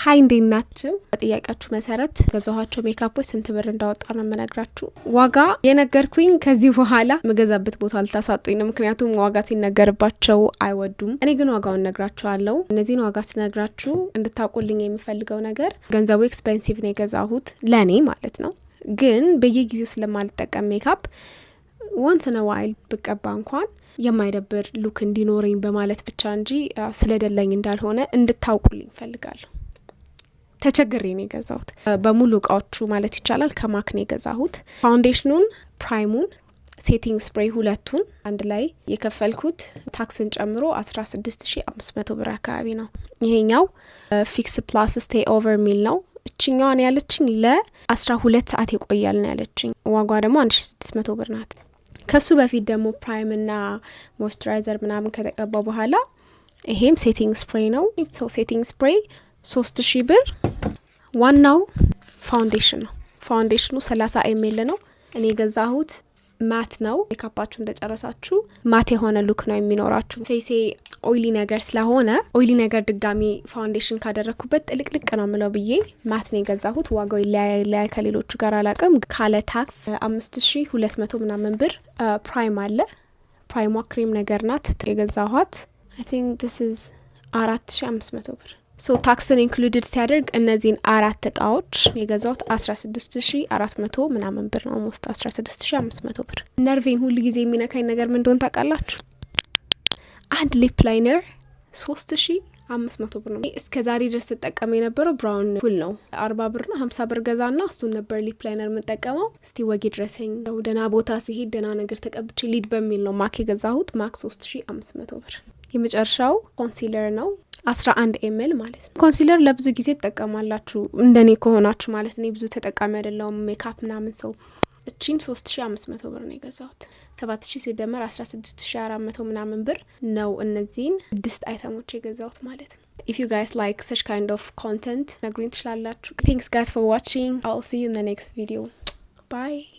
Hi፣ እንዴት ናችሁ? በጥያቄያችሁ መሰረት የገዛኋቸው ሜካፖች ስንት ብር እንዳወጣ ነው የምነግራችሁ። ዋጋ የነገርኩኝ ከዚህ በኋላ የምገዛበት ቦታ ልታሳጡኝ ነው። ምክንያቱም ዋጋ ሲነገርባቸው አይወዱም። እኔ ግን ዋጋውን ነግራችኋለሁ። እነዚህን ዋጋ ስነግራችሁ እንድታውቁልኝ የምፈልገው ነገር ገንዘቡ expensive ነው የገዛሁት ለእኔ ማለት ነው። ግን በየጊዜው ስለማልጠቀም makeup once in a while ብቀባ እንኳን የማይደብር look እንዲኖረኝ በማለት ብቻ እንጂ ስለደላኝ እንዳልሆነ እንድታውቁልኝ እፈልጋለሁ። ተቸግሬ ነው የገዛሁት። በሙሉ እቃዎቹ ማለት ይቻላል ከ MAC ነው የገዛሁት። Foundation ኑን፣ primer ኡን፣ setting spray ሁለቱን አንድ ላይ የከፈልኩት tax ን ጨምሮ 16,500 ብር አካባቢ ነው። ይሄኛው Fix Plus Stay Over የሚል ነው። እችኛዋን ያለችኝ ለ12 ሰዓት ይቆያል ነው ያለችኝ። ዋጓ ደግሞ 1600 ብር ናት። ከሱ በፊት ደግሞ primer እና moisturizer ምናምን ከተቀባው በኋላ ይሄም setting spray ነው። So setting spray 3000 ብር። ዋናው foundation ነው። Foundation ኑ 30 ml ነው። እኔ የገዛሁት matte ነው። ሜካፓችሁ እንደጨረሳችሁ matte የሆነ look ነው የሚኖራችሁ። Face ኤ oily ነገር ስለሆነ oily ነገር ድጋሚ foundation ካደረግኩበት ጥልቅልቅ ነው ምለው ብዬ matte ነው የገዛሁት። ዋጋው ይለያይ ይለያይ ከሌሎቹ ጋር አላቅም። ካለ tax 5200 ምናምን ብር። Primer አለ። Primer ዋ ክሬም ነገር ናት የገዛኋት። I think this is 4500 ብር። So tax ን included ሲያደርግ እነዚህን አራት እቃዎች የገዛሁት 16,400 ምናምን ብር ነው። Almost 16,500 ብር። ነርቬን ሁሉ ጊዜ የሚነካኝ ነገር ምን እንደሆነ ታውቃላችሁ? አንድ lip liner 3500 ብር ነው። እስከ ዛሬ ድረስ ስጠቀም የነበረው brown ኩል ነው። 40 ብር ነው 50 ብር ገዛና እሱን ነበር lip liner የምጠቀመው። እስቲ ወጌ ድረሰኝ ደህና ቦታ ስሄድ ደህና ነገር ተቀብቼ ልሂድ በሚል ነው MAC የገዛሁት። MAC 3500 ብር። የመጨረሻው concealer ነው። 11 ml ማለት ነው። Concealer ለብዙ ጊዜ ትጠቀማላችሁ እንደኔ ከሆናችሁ ማለት እኔ ብዙ ተጠቃሚ አይደለሁም ሜካፕ ምናምን so እቺን 3500 ብር ነው የገዛሁት። 7000 ሲደመር 16,400 ምናምን ብር ነው እነዚህን ስድስት item ኦች የገዛሁት ማለት ነው። If you guys like such kind of content ነግሩኝ ትችላላችሁ። Thanks guys for watching. I'll see you in the next video. Bye.